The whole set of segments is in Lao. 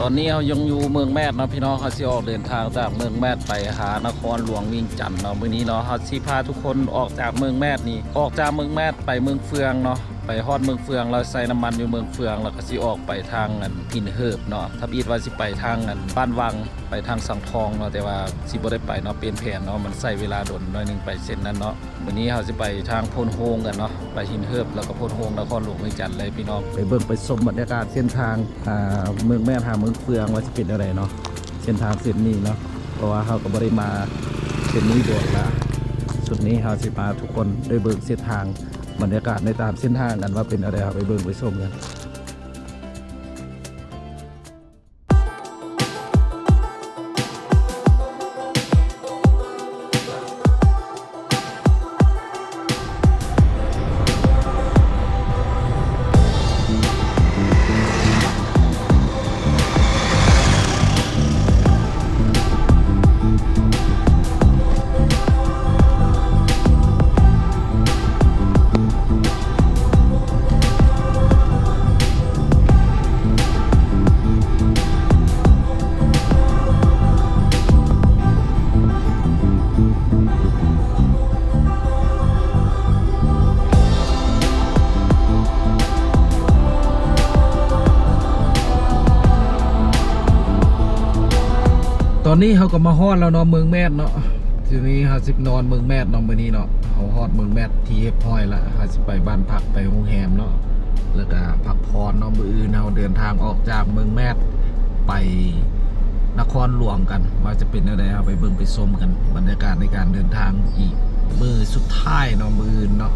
ຕອນນີ້ເຮົາຍັງຢູ່ເມືອງແມດເນາະພີ່ນ້ອງ, ເຮົາຊິອອກເດີນທາງຈາກເມືອງແມດໄປຫານະຄອນຫຼວງວຽງຈັນເນາະ. ມື້ນີ້ເນາະ ເຮົາຊິພາທຸກຄົນອອກຈາກເມືອງແມດນີ້ ອອກຈາກເມືອງແມດໄປເມືອງເຟືອງເນາະ, ໄປຮອດເມືອງເຟືອງ ແລ້ວໃສ່ນ້ຳມັນຢູ່ເມືອງເຟືອງ ແລ້ວກໍຊິອອກໄປທາງອັນຫີນເຫີບເນາະ. ທຳອິດວ່າຊິໄປທາງອັນບ້ານວັງ ໄປທາງສັງທອງເນາະ, ແຕ່ວ່າຊິບໍ່ໄດ້ໄປເນາະ, ປ່ຽນແຜນເນາະ, ມັນໃຊ້ເວລາດົນໜ້ອຍໜຶ່ງໄປເສັ້ນນັ້ນເນາະ. ມື້ນີ້ເຮົາຊິໄປທາງໂພນໂຮງກັນເນາະ, ໄປຫີນເຫີບ ແລ້ວກໍໂພນໂຮງນະຄອນຫຼວງວຽງຈັນເລີຍພີ່ນ້ອງ. ໄປເບິ່ງໄປຊົມບັນຍາກາດເສັ້ນທາງ ອ່າ ເມືອງແມດຫາເມືອງເຟືອງວ່າຊິເປັນແນວໃດເນາະ, ເສັ້ນທາງເສັ້ນນີ້ເນາະ, ເພາະວ່າເຮົາກໍບໍ່ໄດ້ມາເສັ້ນນີ້ດົນລະ. ຊຸດນີ້ເຮົາຊິພາທຸກຄົນໄດ້ເບິ່ງເສັ້ນທາງ ບັນຍາກາດໃນຕາມເສັ້ນທາງກັນວ່າເປັນແນວໃດ, ເຮົາໄປເບິ່ງໄປຊົມກັນ. ຕອນນີ້ເຮົາກໍມາຮອດແລ້ວເນາະ ເມືອງແມດເນາະ. ທີນີ້ເຮົາຊິນອນເມືອງແມດເນາະ ມື້ນີ້ເນາະ. ເຮົາຮອດເມືອງແມດທີ່ຮຽບຮ້ອຍລະ, ເຮົາຊິໄປບ້ານພັກ ໄປໂຮງແຮມເນາະ ແລ້ວກະພັກຜ່ອນເນາະ. ມື້ອື່ນເຮົາເດີນທາງອອກຈາກເມືອງແມດໄປນະຄອນຫຼວງກັນ ວ່າຈະເປັນແນວໃດ, ເຮົາໄປເບິ່ງໄປຊົມກັນ ບັນຍາກາດໃນການເດີນທາງອີກມື້ສຸດທ້າຍເນາະ ມື້ອື່ນເນາະ.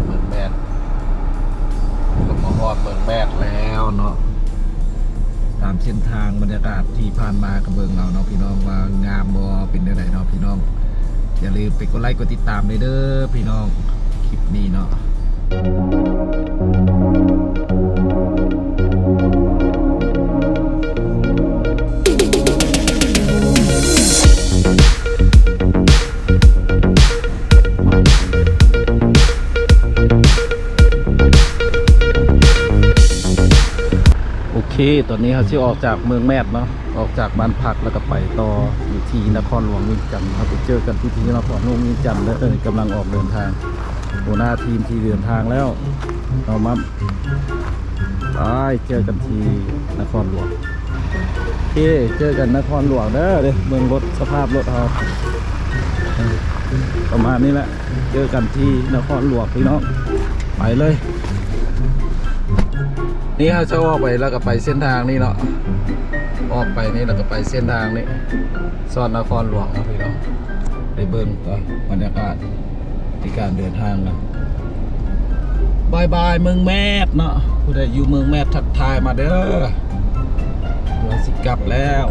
ເມືອງແມດ ກໍມາຮອດເມືອງແມດແລ້ວເນາະ. ຕາມເສັ້ນທາງບັນຍາກາດທີ່ຜ່ານມາກໍເບິ່ງເອົາເນາະພີ່ນ້ອງ ວ່າງາມບໍ່ ເປັນແນວໃດເນາະພີ່ນ້ອງ. ຢ່າລືມໄປກົດໄລກົດຕິດຕາມເດີພີ່ນ້ອງ ຄລິບນີ້ເນາະ. ໂອເຄ ຕອນນີ້ເຮົາຊິອອກຈາກເມືອງແມດເນາະ, ອອກຈາກບ້ານພັກ ແລ້ວກໍໄປຕໍ່ຢູ່ທີ່ນະຄອນຫຼວງວຽງຈັນ. ເຮົາໄປເຈີກັນທີ່ ທີ່ນະຄອນຫຼວງວຽງຈັນເດີ. ເອີ ກຳລັງອອກເດີນທາງ, ຫົວໜ້າທີມທີ່ເດີນທາງແລ້ວ ເອົາມາ ໄປເຈີກັນທີ່ນະຄອນຫຼວງ. ໂອເຄ ເຈີກັນນະຄອນຫຼວງເດີ. ເບິ່ງລົດ ສະພາບລົດເຮົາ ປະມານນີ້ແຫຼະ. ເຈີກັນທີ່ນະຄອນຫຼວງພີ່ນ້ອງ. ໄປເລີຍ. ນີ້ເຮົາຈະອອກໄປ ແລ້ວກໍໄປເສັ້ນທາງນີ້ເນາະ, ອອກໄປນີ້ ແລ້ວກໍໄປເສັ້ນທາງນີ້ ຊອດນະຄອນຫຼວງເນາະພີ່ນ້ອງ. ໄປເບິ່ງຕໍ່ບັນຍາກາດ ໃນການເດີນທາງນະ. ບາຍບາຍເມືອງແມດເນາະ, ຜູ້ໃດຢູ່ເມືອງແມດທັກທາຍມາເດີ. ເຮົາຊິກັບແລ້ວ,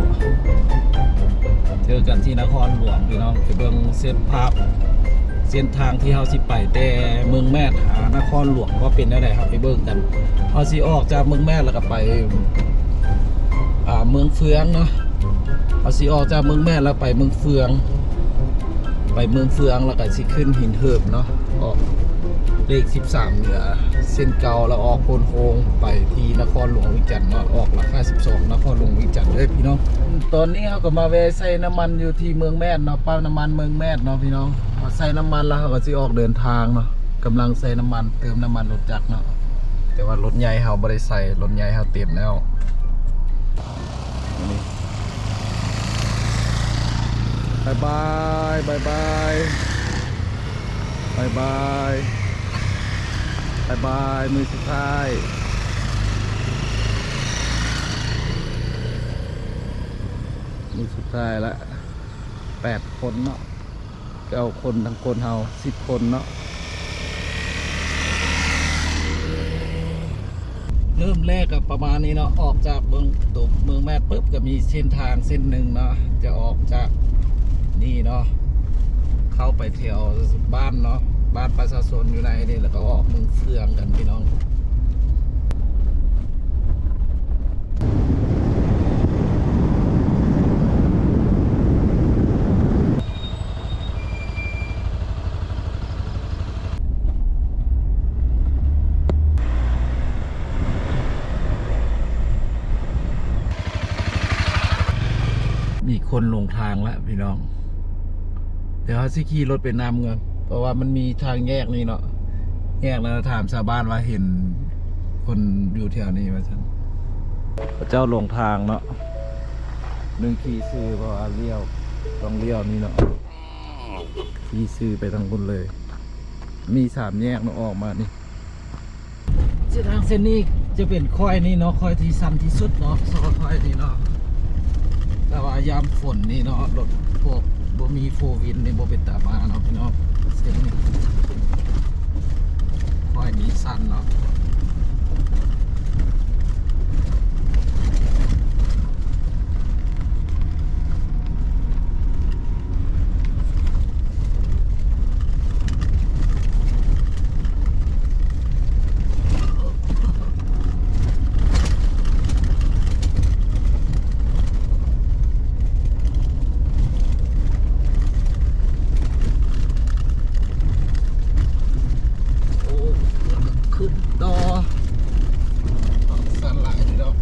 ເຈີກັນທີ່ນະຄອນຫຼວງພີ່ນ້ອງ. ໄປເບິ່ງເສັ້ນພາບ ເສັ້ນທາງທີ່ເຮົາຊິໄປແຕ່ເມືອງແມດຫານະຄອນຫຼວງວ່າເປັນແນວໃດ, ເຮົາໄປເບິ່ງກັນ. ເຮົາຊິອອກຈາກເມືອງແມດ ແລ້ວກໍໄປ ອ່າ ເມືອງເຟືອງເນາະ. ເຮົາຊິອອກຈາກເມືອງແມດ ແລ້ວໄປເມືອງເຟືອງ, ໄປເມືອງເຟືອງ ແລ້ວກໍຊິຂຶ້ນຫີນເຫີບເນາະ, ອອກເລກສິບສາມເໜືອເສັ້ນເກົ່າ ແລ້ວອອກໂພນໂຮງໄປທີ່ນະຄອນຫຼວງວຽງຈັນເນາະ, ອອກຫຼັກຫ້າສິບສອງ ນະຄອນຫຼວງວຽງຈັນເດີພີ່ນ້ອງ. ຕອນນີ້ເຮົາກໍມາແວ່ໃສ່ນ້ຳມັນຢູ່ທີ່ເມືອງແມດເນາະ, ປ້ຳນ້ຳມັນເມືອງແມດເນາະພີ່ນ້ອງ. ເຮົາໃສ່ນ້ຳມັນແລ້ວ ເຮົາກໍຊິອອກເດີນທາງເນາະ, ກຳລັງໃສ່ນ້ຳມັນ ເຕີມນ້ຳມັນລົດຈັກເນາະ. ແຕ່ວ່າລົດໃຫຍ່ເຮົາບໍ່ໄດ້ໃສ່, ລົດໃຫຍ່ເຮົາເຕັມແລ້ວ. ບາຍບາຍ ບາຍບາຍ ບາຍບາຍ ບາຍບາຍ. ມື້ສຸດທ້າຍ ມື້ສຸດທ້າຍລະ ແປດຄົນເນາະ. ເກົ້າຄົນ ທັງຄົນເຮົາສິບຄົນເນາະ. ເລີ່ມແລກກໍປະມານນີ້ເນາະ, ອອກຈາກເມືອງ ຕົວເມືອງແມດປຶບ ກໍມີເສັ້ນທາງເສັ້ນໜຶ່ງເນາະ, ຈະອອກຈາກນີ້ເນາະ ເຂົ້າໄປແຖວບ້ານເນາະ, ບ້ານປະຊາຊົນຢູ່ໃນນີ້ ແລ້ວກໍອອກເມືອງເຟືອງກັນພີ່ນ້ອງ. ເ ຄົນຫຼົງທາງລະພີ່ນ້ອງ. ດຽວເຮົາຊິຂີ່ລົດໄປນຳກ່ອນ ເພາະວ່າມັນມີທາງແຍກນີ້ເນາະ, ແຍກແລ້ວຖາມຊາວບ້ານວ່າເຫັນຄົນຢູ່ແຖວນີ້ວ່າຊັ້ນ. ເຂົາເຈົ້າຫຼົງທາງເນາະ, ໜຶ່ງຂີ່ຊື່ ເພາະວ່າລ້ຽວ ຕ້ອງລ້ຽວນີ້ເນາະ, ຂີ່ຊື່ໄປທາງພຸ້ນເລີຍ. ມີສາມແຍກເນາະ ອອກມານີ້. ເສັ້ນທາງເສັ້ນນີ້ຈະເປັນຄ້ອຍນີ້ເນາະ, ຄ້ອຍທີ່ຊັນທີ່ສຸດເນາະ ຊອກຄ້ອຍນີ້ເນາະ. ແຕ່ວ່າຍາມຝົນນີ້ເນາະ ລົດພວກບໍ່ມີໂຟວີນນີ້ບໍ່ເປັນຕາມາເນາະພີ່ນ້ອງ. ເສັ້ນນີ້ຄ້ອຍນີ້ຊັນເນາະ. ໂອ້ ຂຶ້ນຕໍ່ ຊັນຫຼາຍເດ້ເນາະ.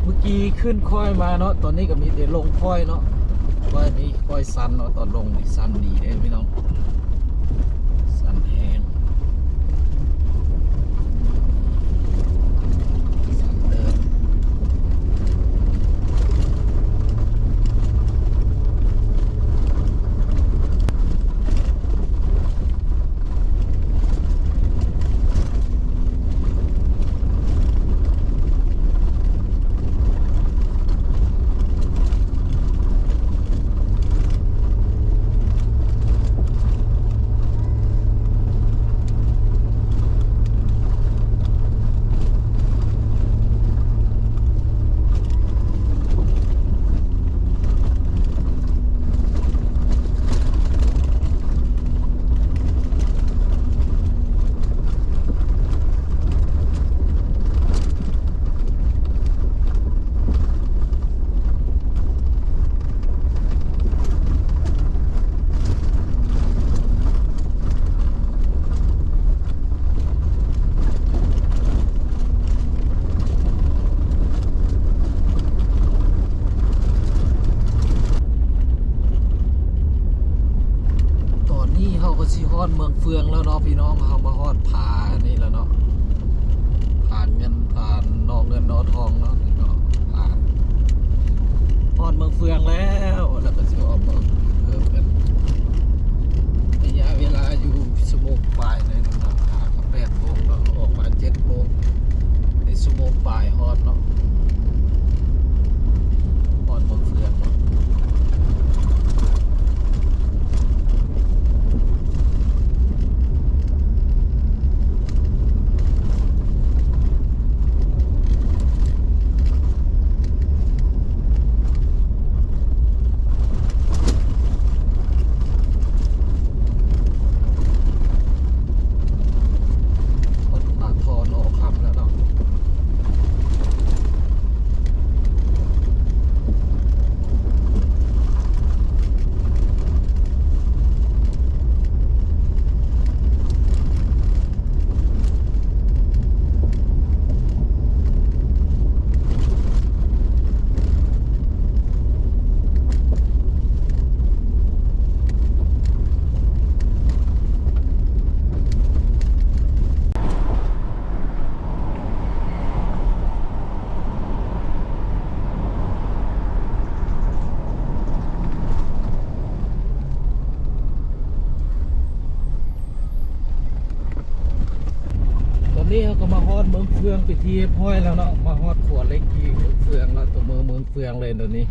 ເມື່ອກີ້ຂຶ້ນຄ້ອຍມາເນາະ, ຕອນນີ້ກໍມີແຕ່ລົງຄ້ອຍເນາະ. ຄ້ອຍນີ້ ຄ້ອຍຊັນເນາະ, ຕອນລົງນີ້ຊັນດີເດ້ພີ່ນ້ອງ, ຊັນແຮງ ຊັນເຕີບ. ຕອນນີ້ເຮົາກໍຊິຮອດເມືອງເຟືອງແລ້ວເນາະພີ່ນ້ອງ, ເຮົາມາຮອດຜານີ້ແລ້ວເນາະ, ຜາເງິນ ຜາໜໍ່ເງິນໜໍ່ທອງເນາະພີ່ນ້ອງ. ຮອດເມືອງເຟືອງແລ້ວ ແລ້ວກໍຊິອອກເມືອງເຟືອງກັນ. ໄລຍະເວລາຢູ່ຊົ່ວໂມງປາຍໜຶ່ງເນາະ, ຫາກໍແປດໂມງເນາະ, ອອກມາເຈັດໂມງ, ໄດ້ຊົ່ວໂມງປາຍຮອດເນາະ, ຮອດເມືອງເຟືອງເນາະ. ເພິ່ນມາຖອນອອກຄຳແລ້ວເນາະ. ນີ້ເຮົາກໍມາຮອດເມືອງເຟືອງເປັນທີ່ຮຽບຮ້ອຍແລ້ວເນາະ ມາຮອດຂົວເຫຼັກທີ່ເມືອງເຟືອງແລ້ວ ຕົວເມືອງເມືອງເຟືອງເລີຍດຽວນີ້.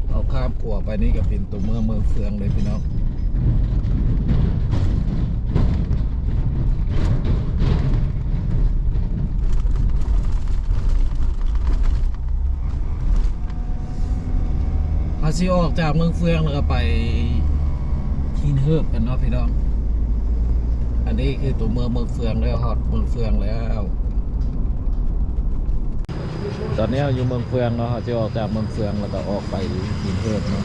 ເຮົາຂ້າມຂົວໄປນີ້ກໍເປັນຕົວເມືອງເມືອງເຟືອງເລີຍພີ່ນ້ອງ. ເຮົາຊິອອກຈາກເມືອງເຟືອງແລ້ວກໍໄປຫີນເຫີບກັນເນາະພີ່ນ້ອງ. ອັນນີ້ຄືຕົວເມືອງເມືອງເຟືອງແລ້ວ ຮອດເມືອງເຟືອງແລ້ວ. ຕອນນີ້ເຮົາຢູ່ເມືອງເຟືອງເນາະ ເຮົາຊິອອກຈາກເມືອງເຟືອງແລ້ວກໍອອກໄປຫີນເຫີບເນາະ.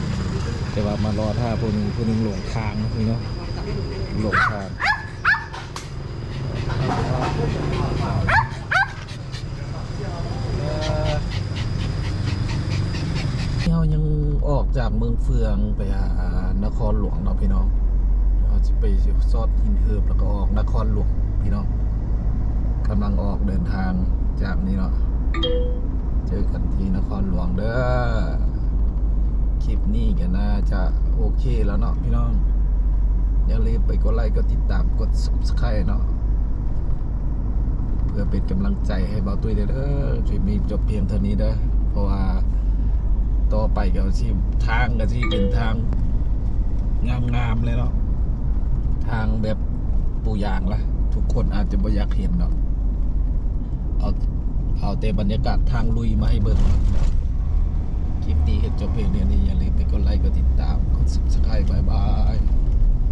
ແຕ່ວ່າມາລໍຖ້າຜູ້ໜຶ່ງ ຜູ້ໜຶ່ງຫຼົງທາງເນາະພີ່ນ້ອງ ຫຼົງທາງ. ເຮົາຍັງອອກຈາກເມືອງເຟືອງໄປຫານະຄອນຫຼວງເນາະພີ່ນ້ອງ. ເຮົາຊິໄປຊອດຫີນເຫີບ ແລ້ວກໍອອກນະຄອນຫຼວງພີ່ນ້ອງ. ກຳລັງອອກເດີນທາງຈາກນີ້ເນາະ. ເຈີກັນທີ່ນະຄອນຫຼວງເດີ. ຄລິບນີ້ກໍໜ້າຈະໂອເຄແລ້ວເນາະພີ່ນ້ອງ. ຢ່າລືມໄປກົດໄລ ກົດຕິດຕາມ ກົດ Subscribe ເນາະ ເພື່ອເປັນກຳລັງໃຈໃຫ້ບ່າວຕຸ້ຍເດີ. ຄລິບນີ້ຈົບພຽງເທົ່ານີ້ເດີ ເພາະວ່າຕໍ່ໄປກໍຊິ ທາງກໍຊິເປັນທາງງາມໆເລີຍເນາະ ທາງແບບປູຢາງລະ ທຸກຄົນອາດຈະບໍ່ຢາກເຫັນເນາະ. ເອົາ ເອົາແຕ່ບັນຍາກາດທາງລຸຍມາໃຫ້ເບິ່ງ. ຄລິບນີ້ກໍຈົບພຽງເທົ່ານີ້ ຢ່າລືມໄປກົດໄລ ກົດຕິດຕາມ ກົດ Subscribe. ບາຍບາຍ.